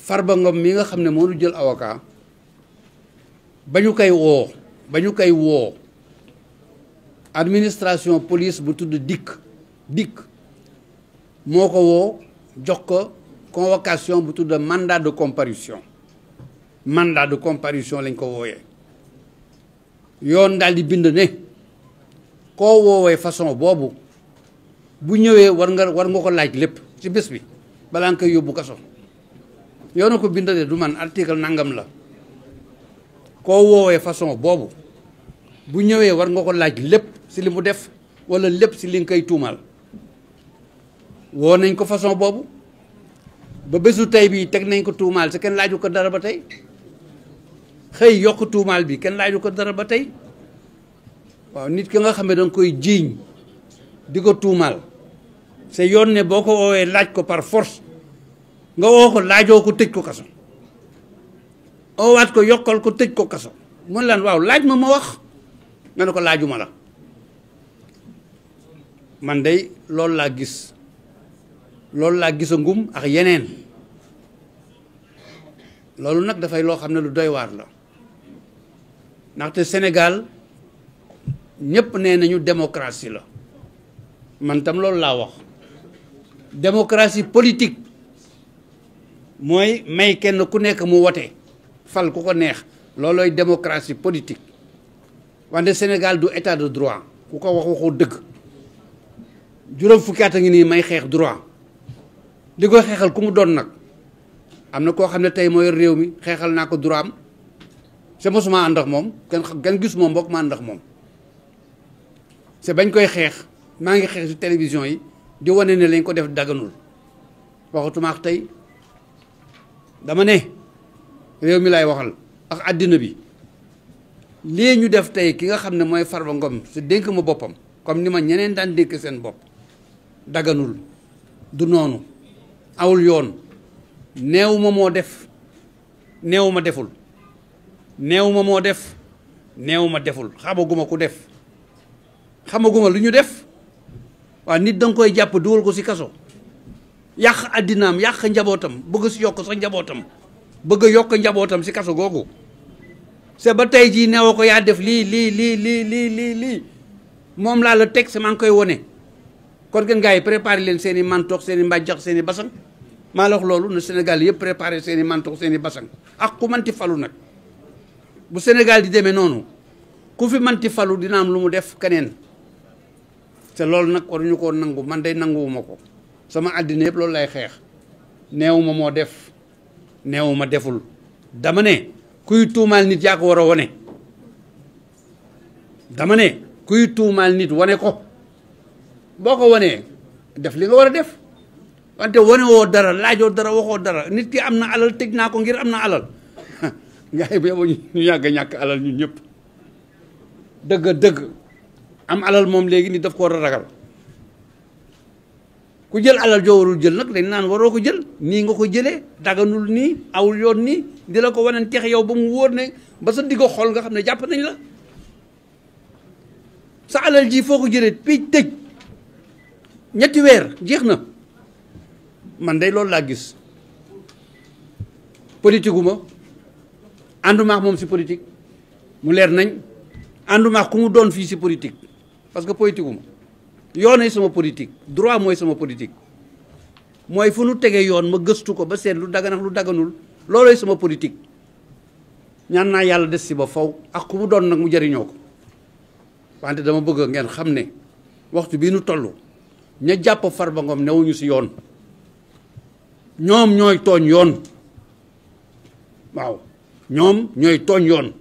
Farba Ngom mi nga xam ne moo jël avocat ba ñu koy woo administration police bu tudd dikk moo ko woo jox ko convocation bu tudd mandat de comparution lañ ko wooyee yoon daal di bind ne koo woowee façon boobu bu ñëwee war nga ko laaj lépp ci bés bi balaa nga koy yóbbu kaso yoon na ko bind de du man article nangam la koo woowee façon boobu bu ñëwee war nga ko laaj lépp si li mu def walla lépp si li nga koy tuumaal woo nañ ko façon boobu ba bésu tey bii teg nañ ko tuumaal si kenn laaju ko dara ba tey xëy yokk tuumaal bi kenn laaju ko dara ba tey waaw nit ki nga xam ne danga koy jiiñ di ko tuumaal c'est yoon ne boo ko woowee laaj ko par force nga woo ko laajoo ko tëj ko kaso oowaat ko yokkal ko tëj ko kaso mun lan waaw laaj ma wax nga ne ko laajuma la man day loolu laa gis a ngum ak yeneen loolu nag dafay loo xam ne lu doy waar la ndaxte Sénégal ñépp nee nañu démocratie la man tam loolu laa wax démocratie politique mooy may kenn ku nekk mu wote fal ku ko neex loolooy démocratie politique wante Sénégal du état de droit ku ko waxoo dëgg juróom fukki at a ngi nii may xeex droit di ko xeexal ku mu doon nag am na koo xam ne tey mooy réew mi xeexal naa ko droit am c'est mosuma ànd ak moom kenn gis moom mbokk ma ànd ak moom c'est bañ koy xeex maa ngi xeex ci télévision yi di wane ne lañ ko def daganul waxatuma ak tey dama ne réew mi laay waxal ak àddina bi lii ñu def tey ki nga xam ne mooy Farba Ngom si dénk ma boppam comme ni ma ñeneen daan dénk seen bopp daganul du noonu awul yoon neewu ma moo def neewu ma deful neewu ma moo def neewu ma deful xamaguma ku def xamaguma lu ñu def waaw nit danga koy jàpp dugal ko si kaso yàq àddinaam yàq njabootam bëgg si yokk sax njabootam bëgg a yokk njabootam si kaso googu c'est ba tey jii neewoo ko yaa def lii moom laa la teg si maa ngi koy wone kon ngeen gars yi préparé leen seen i mantoog seen i mbàjjax seen i basang maa la wax loolu ne Sénégal yëpp préparé seen i mantoog seen i basang ak ku manti falu nag bu Sénégal di demee noonu ku fi manti falu dina am lu mu def keneen te loolu nag waruñu koo nangu man day nanguwuma ko sama àddina yëpp loolu lay xeex neewuma moo def neewuma deful dama ne kuy tuumaal nit yaa ko war a wone dama ne kuy tuumaal nit wane ko boo ko wanee def li nga war a def wante wane woo dara laajoo dara waxoo dara nit ki am na alal tëj naa ko ngir am na alal gars yi boobu ñu yàgg a ñàkk alal ñun ñëpp dëgg am alal moom léegi nit daf ko war a ragal ku jël alal joo warul jël nag dañ naan waroo ko jël nii nga ko jëlee daganul nii awul yoon nii di la ko waneen teex yow ba mu wóor ne ba sa diggo xol nga xam ne jàpp nañ la sa alal ji foo ko jëlee picc tëj ñetti weer jeex na man day loolu laa gis politique gu ma àndumaax moom si politique mu leer nañ àndumaax ku mu doon fii si politique parce que politique gu ma yoonay sama politique droit mooy sama politique mooy fu nu tegee yoon ma gëstu ko ba seet lu dagan ak lu daganul loolooy sama politique ñaan naa yàlla des si ba faw ak ku mu doon nag mu jëriñoo ko wante dama bëgg ngeen xam ne waxtu bii nu toll ña jàpp Farba Ngom newuñu si yoon ñoom ñooy tooñ yoon waaw ñoom ñooy tooñ yoon